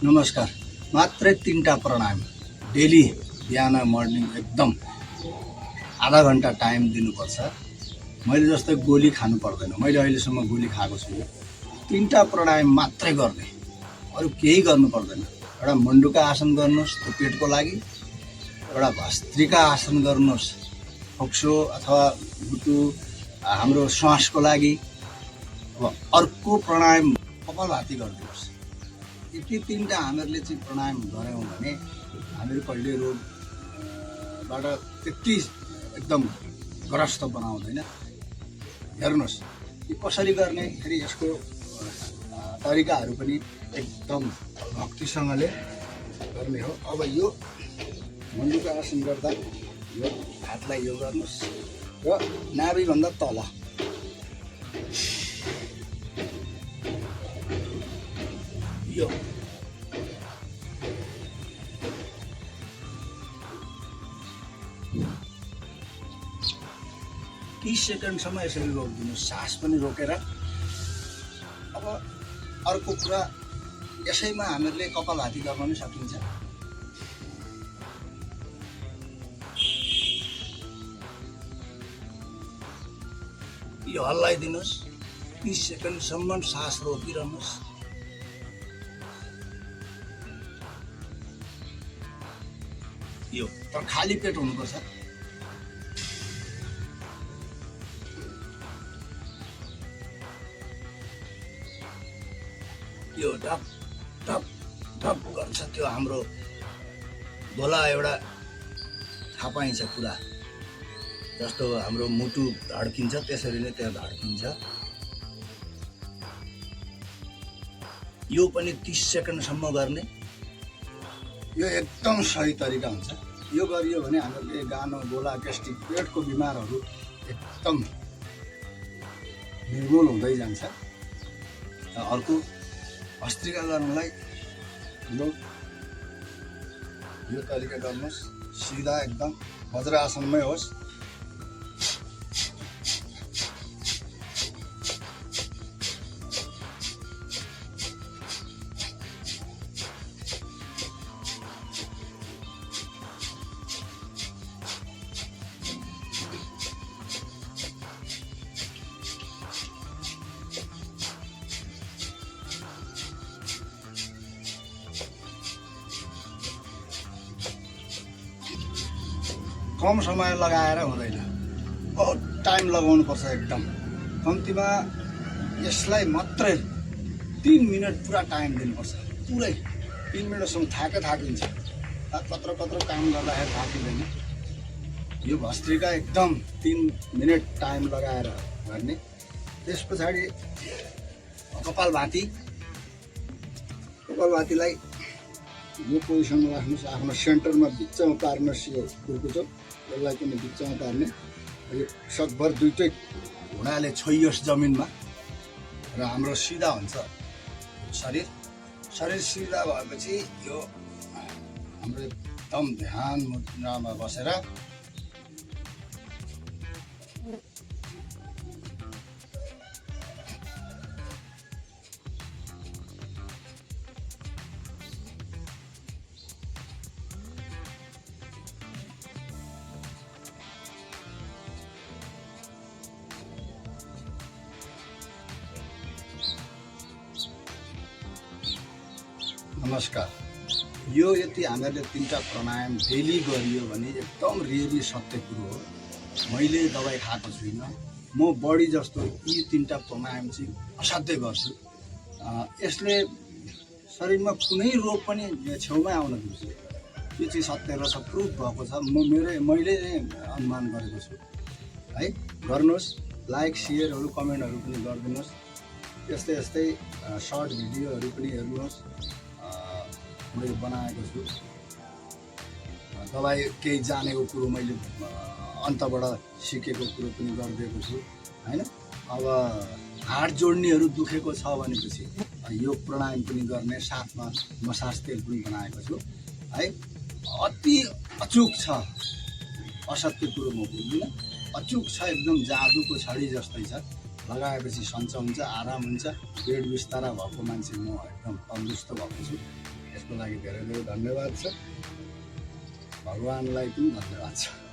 नमस्कार। मात्रै 3टा प्राणायाम डेली बिहान मर्निङ एकदम आधा घन्टा टाइम दिनुपर्छ। मैले जस्तै गोली खानु पर्दैन। मैले अहिलेसम्म गोली खाएको छु। 3टा प्राणायाम मात्रै गर्ने, अरू केही गर्नु पर्दैन। एउटा मण्डुका आसन गर्नुहोस् त्यो पेटको लागि, एउटा भस्त्रिका आसन गर्नुहोस् फोक्सो अथवा मुटु हाम्रो श्वासको लागि। अब अर्को प्राणायाम कपालभाती गरिदिनुहोस्। यति 3टा हामीहरूले चाहिँ प्राणायाम गऱ्यौँ भने हामीहरू कहिले रोगबाट त्यति एकदम ग्रस्त बनाउँदैन। हेर्नुहोस् यो कसरी गर्ने, फेरि यसको तरिकाहरू पनि एकदम भक्तिसँगले गर्ने हो। अब यो मण्डुका आसन गर्दा यो हातलाई यो गर्नुहोस् र नाभिभन्दा तल यो 30 सेकेन्डसम्म यसरी रोकिदिनुहोस्, सास पनि रोकेर। अब अर्को कुरा, यसैमा हामीहरूले कपालभाती गर्न पनि सकिन्छ। यो हल्लाइदिनुहोस्, 30 सेकेन्डसम्म सास रोकिरहनुहोस्। यो तर खाली पेट हुनुपर्छ। यो ढप ढप ढप गर्छ, त्यो हाम्रो बोला एउटा थाहा पाइन्छ पुरा। जस्तो हाम्रो मुटु धड्किन्छ त्यसरी नै त्यहाँ धड्किन्छ। यो पनि 30 सेकेन्डसम्म गर्ने। यो एकदम सही तरिका हुन्छ। यो गरियो भने हामीले गानो बोला ग्यास्ट्रिक पेटको बिमारहरू एकदम निर्मूल हुँदै जान्छ। अर्को भस्त्रिका गर्नलाई यो तरिका गर्नुहोस्, सिधा एकदम वज्रासनमै होस्। कम समय लगाएर हुँदैन, बहुत टाइम लगाउनु पर्छ। एकदम कम्तीमा यसलाई मात्रै 3 मिनट पुरा टाइम दिनुपर्छ। पुरै 3 मिनटसम्म थाकिन्छ। कत्रो काम गर्दाखेरि थाकिँदैन। यो भस्त्रिका एकदम 3 मिनट टाइम लगाएर गर्ने। त्यस पछाडि कपालभातीलाई यो पोजिसनमा राख्नुहोस्, आफ्नो सेन्टरमा बिचमा पार्नुहोस्। यो कुर्कुचो यसलाई पनि बिचमा पार्ने। यो सकभर दुइटै घुँडाले छोइयोस् जमिनमा र हाम्रो सिधा हुन्छ शरीर सिधा भएपछि यो हाम्रो एकदम ध्यान मुद्रामा बसेर नमस्कार। यो यति हामीहरूले 3टा प्राणायाम डेली गरियो भने एकदम रियली सत्य कुरो हो। मैले दबाई खाएको छुइनँ। म बडी जस्तो यी 3टा प्राणायाम चाहिँ असाध्यै गर्छु। यसले शरीरमा कुनै रोग पनि छेउमै आउन दिन्छ। यो चाहिँ सत्य र प्रुफ भएको छ। मैले अनुमान गरेको छु है। गर्नुहोस्, लाइक सेयरहरू कमेन्टहरू पनि गरिदिनुहोस्। यस्तै सर्ट भिडियोहरू पनि हेर्नुहोस्। मैले बनाएको छु। दबाई केही जानेको कुरो मैले अन्तबाट सिकेको कुरो पनि गरिदिएको छु होइन। अब हाड जोड्नेहरू दुखेको छ भनेपछि यो प्राणायाम पनि गर्ने, साथमा मसाज तेल पनि बनाएको छु है। अति अचुक छ, असत्य कुरो म बोल्दिनँ। अचुक छ, एकदम जादुको छडी जस्तै छ। लगाएपछि सन्चो हुन्छ, आराम हुन्छ। पेट बिस्तारा भएको मान्छे म एकदम तन्दुरुस्त भएको छु। त्यसको लागि धेरै धेरै धन्यवाद छ। भगवान्लाई पनि धन्यवाद छ।